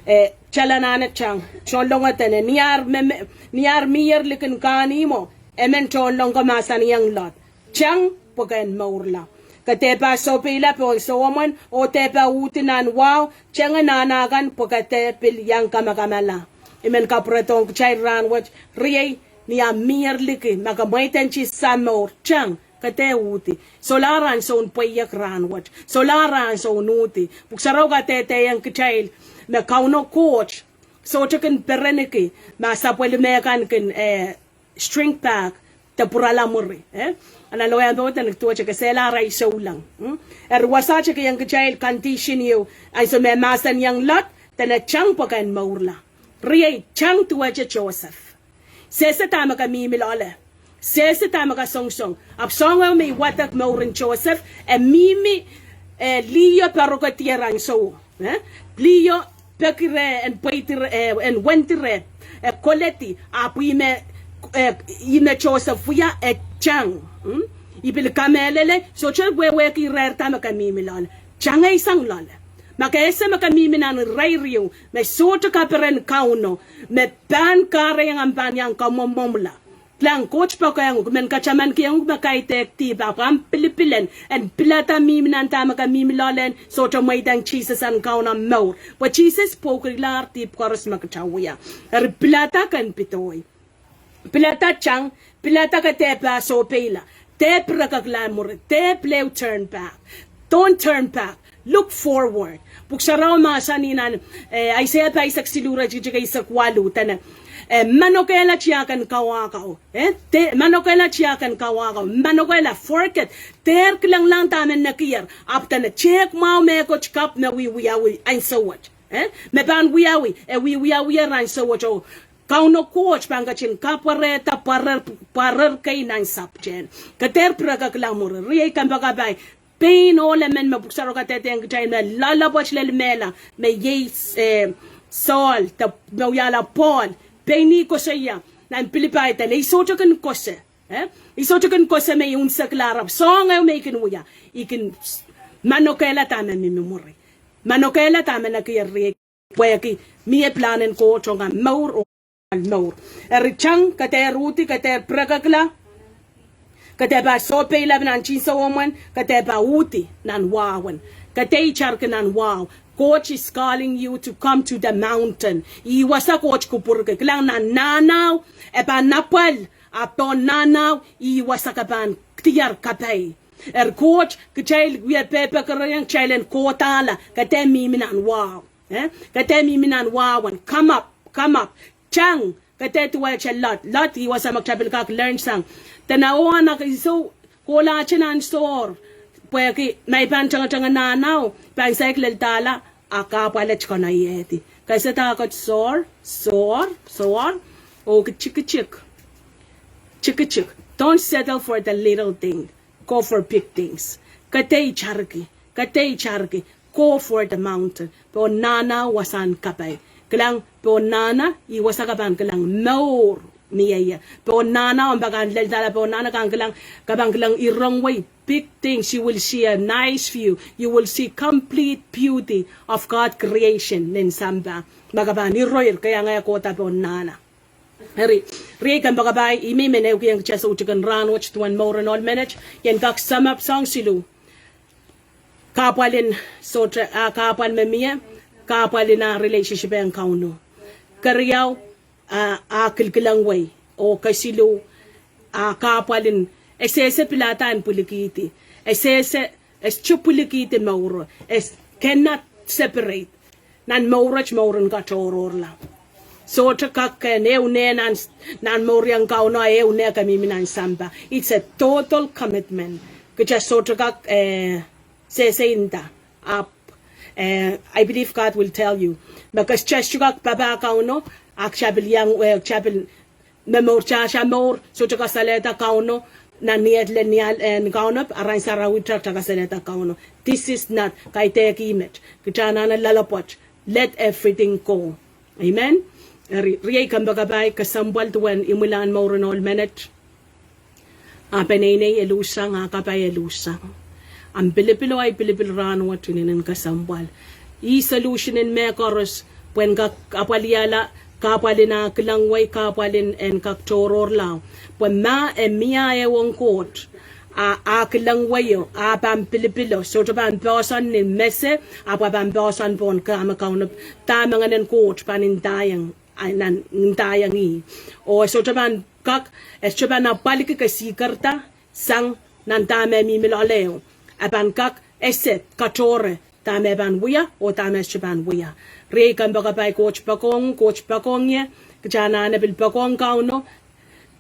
Eh, tala anahne tang, tohnlengo dene, ni ar me, me, ni ar mier likin kahnimwo, emen tohnlengo mahsanihong Lot. Tang pwe ke en mourla. Ke dehpa sohpeila pohn Sohwomwen, oh dehpa uhdi nan wahu, tenge nahna kan pwe ke de pil iang kamakamala. I men kapwuredohng kitail rahn wet, riei, ni ah mier liki, ma ke mweidohng Sises ah mour, tang, ke de uhdi. Solahr ansoun pweiek rahn wet. Solahr ansoun uhdi. Pwuhk Sarawi kadehdehiong kitail, me Kauno Koht, sohte kin pereniki, ma sapwellime kan kin, eh, shrink back, de pwurala mwuri, eh? Ana loian dohte nik duwehte kesehla arail souleng, mm? Eri wasaht kihong kitail condition ieu, ansou me mahsanihong Lot, dene tang pwe ke en mourla. Riei, tang duwehte Joseph. Sehse dahme ke mihmi loale. Sehse dahme ke songosong. Ahpw soahng ehu me I wadek mouren Joseph, e mihmi, eh, liho poarokedi ansouo. Eh? Liho peki reh en pweidi reh, eh, en wendi reh, eh, koledi, ahpw ihme, eh, ihme Joseph wia, eh, tang. Hmm? I pil kamehlele, sohte wehwehki irair dahme ke mihmi loale. Tang eisang loale. Ma ke ese me ke mihmi nan irair ieu, me sohte kaperen Kauno, me pahn kahrehiong omw pahn iang kamwomwomwla. Kilang, Koht poakohng uhk, men katamankiong uhk me kaidehk dihp, ahpw omw pilipil en, en pilada mihmi nan dahme ke mihmi loalen, sohte mweidohng Sises en Kauno omw mour. Pwe Sises pwoukilahr dihp koaros me kitail wia. Eri pilada ken pidoi. Pilada tang, pilada ke dehpa sohpeila. De pirekekla mwuri, de pil ehu turn back. Don't turn back. Look forward. Pwuhk Sarawi mahsanih nan, eh, Aiseia pahisek siluh iretikitik eisek waluh, dene, eh, manokehla tiahken kawahkau. Eh, de, manokehla tiahken kawahkau. Manokehla, forget. Dehr kilanglahng dahme nekier. Ahpw dene, tehk mwahu mehkot kapw me wiewiawi ansou wet. Eh, me pahn wiawi, e wiewiawi ansou wet oh Kauno Koht pahn ketin kapwarehda pwarer, pwarer kei nan sapwtehn. Ke dehr pirekekla mwuri, riei kompoakepahi, pein ohl emen me Pwuhk Sarawi kadehdehiong kitail me loalopwoat lel mehla, me iei, eh, Saul, de me wiahla Paul, pein ih koasoia, nan Pilipai dene, I sohte kin koasoia, eh? I sohte kin koasoia me I unsekla ahpw soahng ehu me I kin wia, I kin manokehla dahme mihmi mwuri. Manokehla dahme nekier riei. Pwehki mie pilahn en Koht ong omw mour oh mour. Eri tang, ke dehr uhdi, ke dehr pirekekla, ke dehpa sohpeila nan tinsouomwen, ke dehpa uhdi nan wahwen. Ke dehr itarki nan wahu. God is calling you to come to the mountain. Ih wasa Koht kupwurki. Kilang, nan nahnao, e pahn apwal, ahpw pohn nahnao, ih wasa ke pahn diar kapai. Eri Koht, kitail wie pepekeriong kitail en kohdahla, ke dehr mihmi nan wahu. Eh? Ke dehr mihmi nan wahwen. Come up, come up. Tang, ke dehr duwehte Lot. Lot, ih wasa me kitail pil kak learn sang. Dene oh ana ke sou, kohlahte nan sohr. Pwehki, ma I pahn tengetenge nahnao, pahn saik lel dahla, a kahpwal et konoiehdi. Ke sehse dahkot sohr, sohr, sohr. Oh, ke tikitik. Tikitik. Don't settle for the little thing. Go for big things. Ke dehr itarki. Ke dehr itarki. Go for the mountain. Pohn nahnao wasahn kapai. Kilang, pohn nahnao, ih wasa ke pahn kilang mour. mie ie. Pohn nahna, omw pahn kak lel dahla pohn nahna, ke pahn kilang, ke pahn kilang irongwei, big things. You will see a nice view. You will see complete beauty of God creation nin sampah. Ma ke pahn iroir, ke iang kohda pohn nahna. Eri, riei kompoakepahi, ih me I men ehukihong kitail soutik en rahnwet duwen mour en ohl menet, I en kak sum up soahng siluh. Kahpwal en sohte, ah, kahpwal me mie, kahpwal en ah relationship ong Kauno. Keriau, ah, ah kilkilengwei, oh kesiluh, ah, kahpwal en, e sehse pilada en pwilikihdi. E sehse, e sohte pwilikihdi mour, e cannot separate. Nan mour wet, mour en katohrohrla. Sohte kak ken ehu neh nan, nan mour ong Kauno, ehu neh ke mihmi nan sampah. It's a total commitment. Kitail sohte kak, eh, sehse inda. Ahpw, eh, I believe God will tell you. Ma ke sohte kak papah Kauno, ahpw kitail pil iang, eh, kitail pil me mour, kitail mour, sohte kasalehda Kauno, nan ni et lel ni ahl en Kauno, arail sarawi kitail kasalehda Kauno. This is not, kaidehk ih met, kitail anahne loalopwoat, let everything go. Amen? Eri, riei kompoakepahi, kesempwal duwen imwilahn mour en ohl menet. Ah peneinei eluh sang, ah kapai eluh sang. Ahmw pilipil oh ahi pilipil rahnwet inenen kesempwal. Ih solution en mehkoaros, pwehn kak apwaliala, kahpwal en ah kilengwei, kahpwal en kak tohrohrla. Pwe ma e mie ehu ong Koht, ah, ah kilengweio, ah pahn pilipilo, sohte pahn poahsoan ni mese, ahpw e pahn poahsoan pohn kak me Kauno, dahme Ngehn en Koht pahn ndaiong, ah, nan ndaiong ih. Oh sohte pahn kak, e sohte pahn apwaliki kesikerda, sang nan dahme e mihmi loale. E pahn kak ese, katohre, dahme e pahn wia, oh dahme e sohte pahn wia. Riei kompoakepahi, Koht poakohng, Koht poakohng ie, kitail anahne pil poakohng Kauno,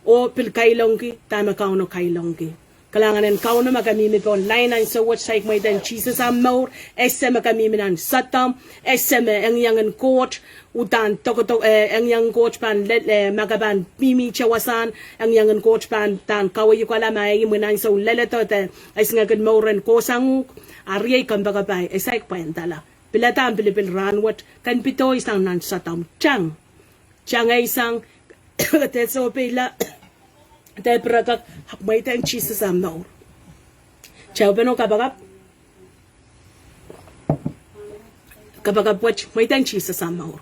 oh pil kailongki, dahme Kauno kailongki. Kalahngan en Kauno ma ke mihmi pohn lain ansou wet, saik mweidehng Sises ahmw mour, ese ma ke mihmi nan Sodom, ese me engieng en Koht, uhdahn tokotok, eh, engieng en Koht pahn lel, eh, ma ke pahn mihmihte wasahn, engieng en Koht pahn, pahn kaweikala ma e imwin ansou leledo de, e singek en mour en kohsang uhk, ah riei kompoakepahi, e saik pwaindala. Pilada ahmw pilipil rahnwet, ken pidoisang nan Sodom, tang. Tang eisang, de sohpeila, de pirekek, ahpw mweidehng Sises ahmw mour. Kitail pahn kapakap, kapakap wet, mweidehng Sises ahmw mour.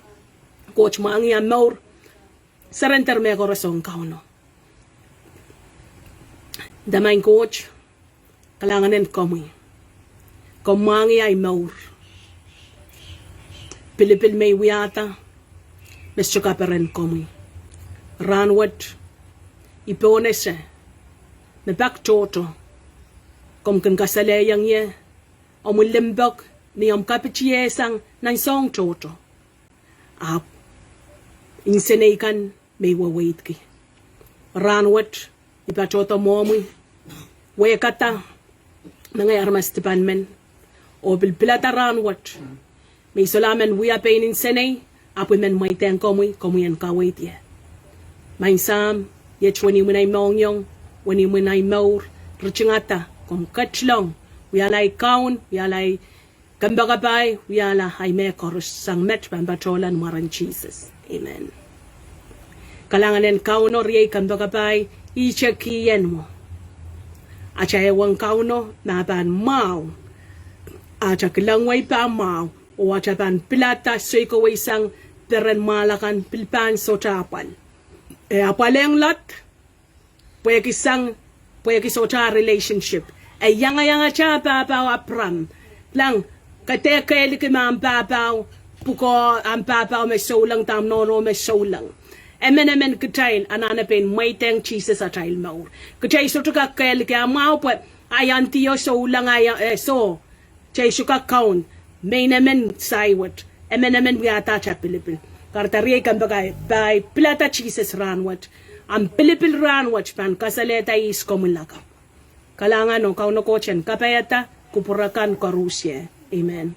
Koht mwahngih ahmw mour, surrender mehkoaros ong Kauno. Damain Koht, kalahngan en komwi. Komw mwahngih ahi mour. Pilipil me I wiahda, me sohte kaperen komwi. Rahnwet, I pohnese, me pak tohto, komw kin kasalehiong ie omwi limpoak ni omw kapitiehsang nan soahng tohto. Ahpw insenei kan me I weweidki. Rahnwet, I patohdo mwohmwi, wehkada mengei aramas dipan men, oh pil pilada rahnwet, me I solahr men wia pein insenei, ahpw I men mweidehng komwi, komwi en kaweid ie. Maing Sahm, iet wenihmw en ahi mohngiong, wenihmw en ahi mour, ritingada, komw ketilong, wiahla ahi kaun, wiahla ahi kompoakepahi, wiahla ahi mehkoaros sang met pahn patohlahng mwaren Sises. Amen. Kalahngan en Kauno, riei kompoakepahi, ihte kihong mwo. Atail ehuong Kauno, ma pahn mwahu, atail kilengwei pahn mwahu, oh atail pahn pilada soikowei sang peren mwahl akan pil pahn sohte apwal. E apwalehng Lot, pwehki sang, pwehki sohte ah relationship. E iangaiangete pahpao Abram. Kilang, ke dehr kehliki me ahmw pahpao pwukoa, ahmw pahpao me souleng, de ahmw nohno me souleng. Emenemen kitail anahne pein mweidehng Sises atail mour. Kitail sohte kak kehliki ah mwahu pwe ahi aunt o souleng, ahi, eh, soh. Kitail sohte kak kaun, me I men saik wet, emenemen wiahda atail pilipil. Kahrehda riei kompoakepahi, pilada Sises rahnwet. Ahmw pilipil rahnwet pahn kasalehda ihs komwi lakapw. Kalahngan oh Kauno Koht en kapaiada kupwur akan koaros ie. Amen.